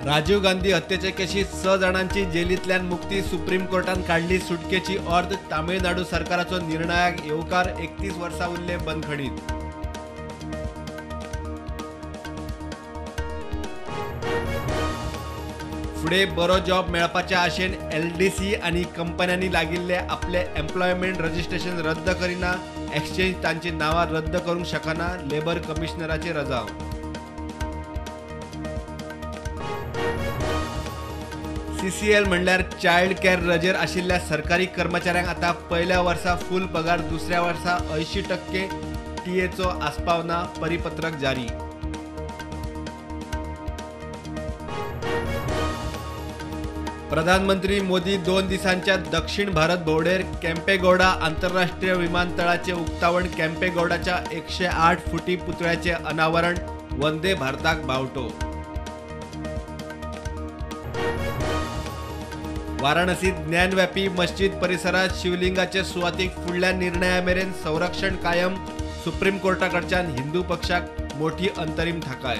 राजीव गांधी हत्येचे केशीत 6 जाणांची जेलींतल्यान मुक्ती. सुप्रीम कोर्टान काडली सुटकेची ऑर्द. तामिळनाडू सरकाराचो निर्णयाक येवकार. 31 वर्सां उरले बंदखणीत. फुडें बरो जॉब मेळपाच्या आशेन एलडीसी आनी कंपन्यांनी लागिल्ले आपले एम्प्लॉयमेंट रजिस्ट्रेशन रद्द करिना. एक्सचेंज तांची नांवां रद्द करूंक शकना. लेबर कमिशनराचे रजाव. सीसीएल म्हणल्यार चायल्ड केअर रजेर आशिल्ल्या सरकारी कर्मचाऱ्यांक आतां पयल्या वर्सा फूल पगार, दुसऱ्या वर्सा 80% टीएचो आस्पाव ना. परिपत्रक जारी. प्रधानमंत्री मोदी 2 दिसांच्या दक्षिण भारत भोंवडेर. केम्पेगौडा आंतरराष्ट्रीय विमानतळाचे उक्तावण. केम्पेगौडाच्या 108 फुटी पुतळ्याचे अनावरण. वंदे भारताक बावटो. वाराणसीत ज्ञानव्यापी मस्जिद परिसरात शिवलिंगाचे सुवातीक फुडल्या निर्णया मेरेन संरक्षण कायम. सुप्रीम कोर्टाकडच्यान हिंदू पक्षाक मोठी अंतरीम थाकाय.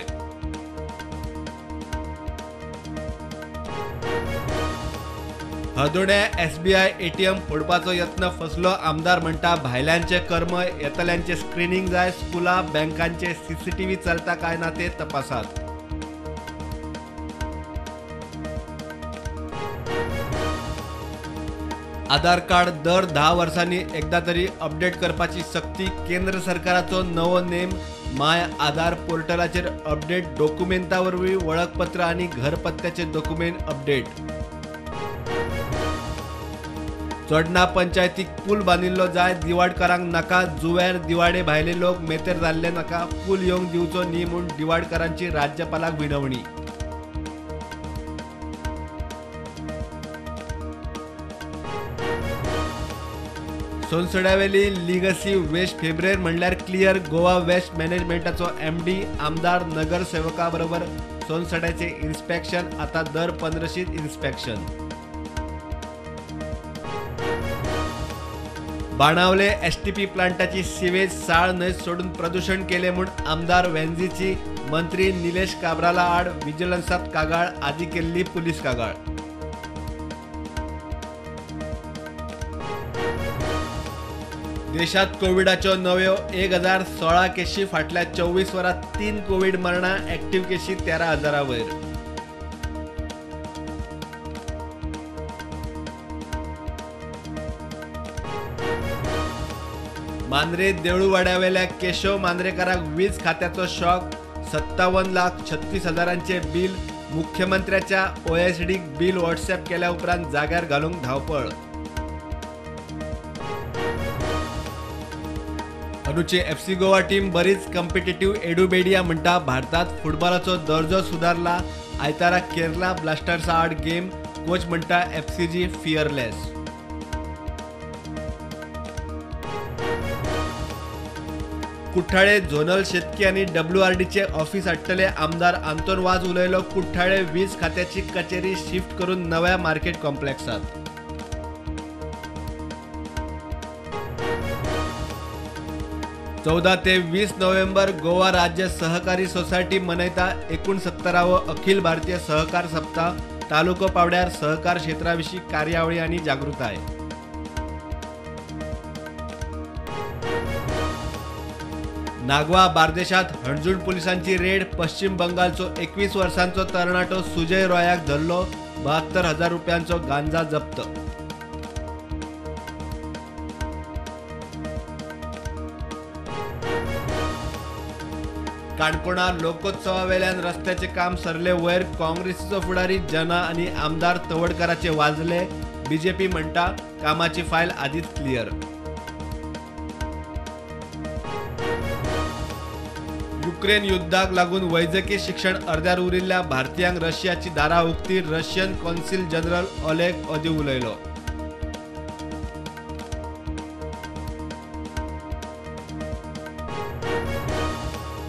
हळदोण्या एसबीआय एटीएम फोडपाचो यत्न फसलो. आमदार म्हणटा भायल्यांचे कर्म, येतल्यांचे स्क्रिनींग जाय. स्कुलां, बँकांचे सीसीटीव्ही चलता काय ना ते तपासात. आधार कार्ड दर 10 वर्सांनी एकदा तरी अपडेट करपाची सक्ती. केंद्र सरकाराचो नवो नेम. माय आधार पोर्टलाचेर अपडेट डॉक्युमेंटा वरवीं वळखपत्र आनी घरपत्त्याचे डॉक्युमेंट अपडेट. चोडणा पंचायतीक पूल बांदिल्लो जाय. दिवाडकारांक नाका. जुव्यार दिवाडे भायले लोक मेतेर जाल्ले नाका. पूल येवंक दिवचो न्ही म्हूण दिवाडकारांची राज्यपालाक विनवणी. सोनसड्यावेली लिगसी वेस्ट फेब्रेर म्हणल्यार क्लियर. गोवा वेस्ट मॅनेजमेंटाचो एमडी आमदार नगरसेवका बरोबर सोनसड्याचे इन्स्पेक्शन. आता दर 15शीत इन्स्पेक्शन. बाणावले एसटीपी प्लांटाची सिवेज साळ न्हंय सोडून प्रदूषण केले म्हूण आमदार वेंझीची मंत्री निलेश काब्राला आड विजिलन्सात कागाळ. आदी केल्ली पुलीस कागाळ. देशात कोविडाच्यो नव्यो 1016 केशी. फाटल्या 24 वरांत 3 कोविड मरणां. ऍक्टिव्ह केशी 13,000 वयर. मांद्रे देळूवाड्यावेल्या केशव मांद्रेकराक वीज खात्याचो शॉक. 57,36,000 बिल. मुख्यमंत्र्याच्या ओएसडीक बिल व्हॉट्सॲप केल्या उपरांत जाग्यार घालूंक धांवपळ. अनुची एफसी गोवा टीम बरीच कॉम्पिटेटिव्ह. एडुबेडिया म्हणटा भारतात फुटबॉलाचो दर्जो सुदारला. आयतारा केरला ब्लास्टर्सा आड गेम. कोच म्हणटा एफसीजी फियरलेस. कुठ्ठाळे झोनल शेतकी आनी डब्ल्यूआरडीचे ऑफिस हाडटले. आमदार आंतोन वाज उलयलो. कुठ्ठाळे वीज खात्याची कचेरी शिफ्ट करून नव्या मार्केट कॉम्प्लेक्सात. 14 ते 20 नोव्हेंबर गोवा राज्य सहकारी सोसायटी मनयता 69वो अखिल भारतीय सहकार सप्ताह. तालुको पावड्यार सहकार क्षेत्राविशीं कार्यावळी आनी जागृताय. नागवा बार्देशात हणजूण पुलिसांची रेड. पश्चिम बंगालचो 21 वर्सांचो तरणाटो सुजय रॉयाक धरलो. 72,000 रुपयांचो गांजा जप्त. काणकोणा लोकोत्सवावेल्यान रस्त्याचे काम सरले वयर. काँग्रेसीचो फुडारी जना आनी आमदार तवडकाराचे वाजले. बीजेपी म्हणटा कामाची फायल आदीच क्लियर. युक्रेन युद्धाक लागून वैजकी शिक्षण अर्द्यार उरिल्ल्या भारतीयांक रशियाची दारां उक्ती. रशियन कॉन्सिल जनरल ओलेग ओदी उलयलो.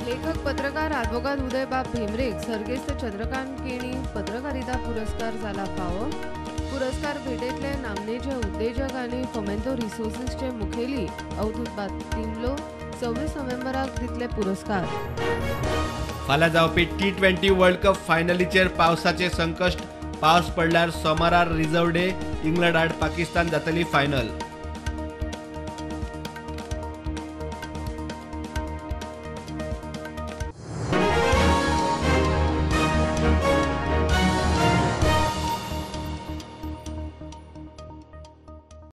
लेखक पत्रकार आदवोगाद उदयबाब भेंब्रेक सर्गेस्त चंद्रकांत केणी पत्रकारिता पुरस्कार जाला फावो. पुरस्कार भेटेतले नामनेचे उद्देजक आनी फोमेंतो रिसोर्सीसचे मुखेली अवधूत बातिमलो 26 नोव्हेंबराक दितले पुरस्कार. फाल्यां जावपी T20 world cup फायनलीचेर पावसाचें संकश्ट. पावस पडल्यार सोमारार रिझर्व डे. इंग्लंड आड पाकिस्तान जातली फायनल.